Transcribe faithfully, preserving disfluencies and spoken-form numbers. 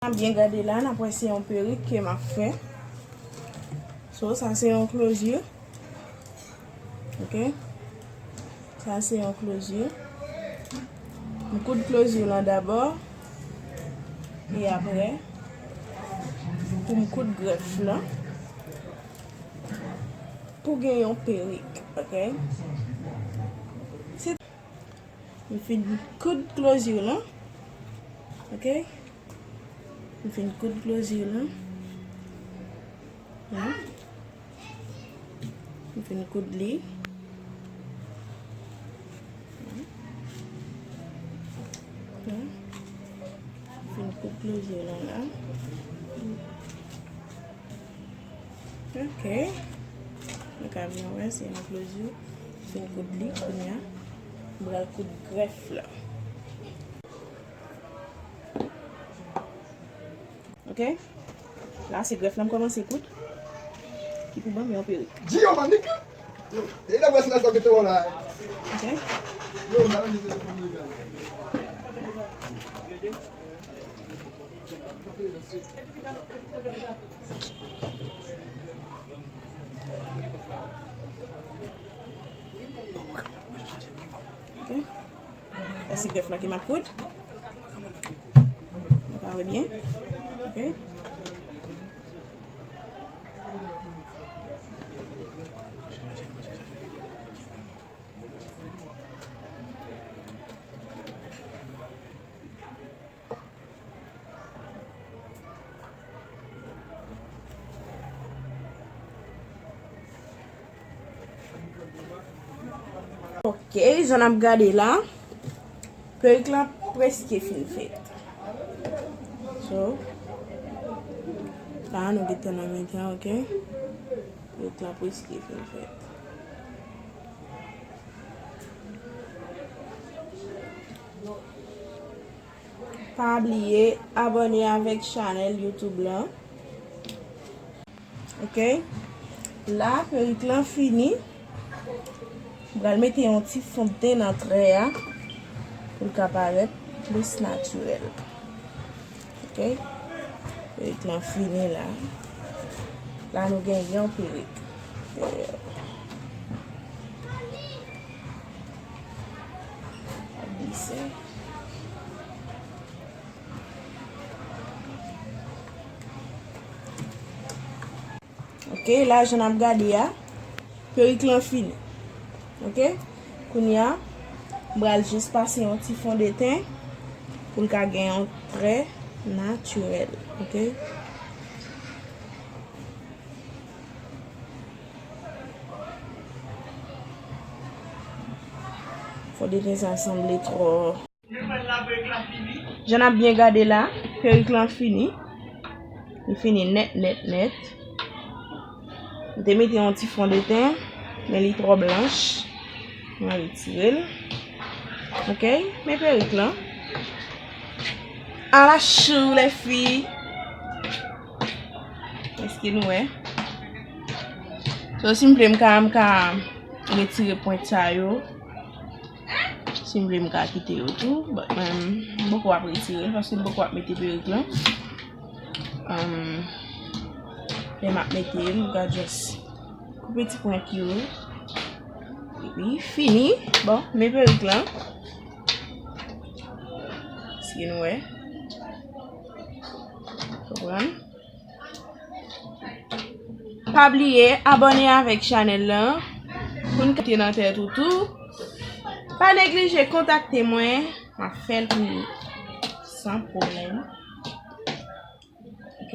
N ap byen gade la, n ap wè se yon perik ke m ap fè. So, sa se yon closure. Ok. Sa se yon closure. M koud closure lan dabò. E apre, pou m koud grèf lan, pou gen yon perik, ok? Se, m fin koud closure lan, ok? M fin koud closure lan. La. M fin koud li. La. M fin koud closure lan la. Ok. Nou ka byen wè, se yon closure. M fin koud li, kounye a, m pral koud grèf la. Ok. La, se grèf la m kòmanse koud. Ki pou ban m yon perik. Di yo, man, Nick. Yo, e la, vwasi la, sa mete w la. Ok. Yo, m pa mete w la. Ok. Sa se grèf la ke m ap koud. Nou ka wè byen. Ok. Ok, jan n ap gade la, perik lan prèske fin fèt. So, la nou gentan nan mitan, ok? Perik lan prèske fin fèt. Pa bliye abòne avèk chanèl YouTube lan. Ok. La, perik lan fini. M pral mete yon ti fondten nan trè a pou l ka parèt plis natirèl. Ok. Perik lan fini la. La, nou gen yon perik. Ap glise. Ok, la jan n ap gade a, perik lan fini. Ok, kounye a, m pral jis pase yon ti fondeten pou l ka gen yon trè natirèl. Ok. Fondeten sa sanble twò. Jan n ap byen gade la, perik lan fini. Li fini nèt, nèt, nèt. M te mete yon ti fondeten, men li twò blanch. Mwen retire l. Ok, men perik lan. Ala chou, les filles. Èske nou wè? So, si m vle, m ka, m ka retire pwent sa yo. Si m vle, m ka kite yo tou. But, um, m poko ap retire l paske m poko ap mete perik lan. Um, lè m ap mete l, m ka just koupe ti pwent yo. Epi, fini. Bon, men perik lan. Si nou wè. Konprann? Pa bliye abòne avèk chanèl lan pou n ka rete nan tèt ou tou. Pa neglije kontakte mwen, m ap fè l pou nou san pwoblèm. Ok?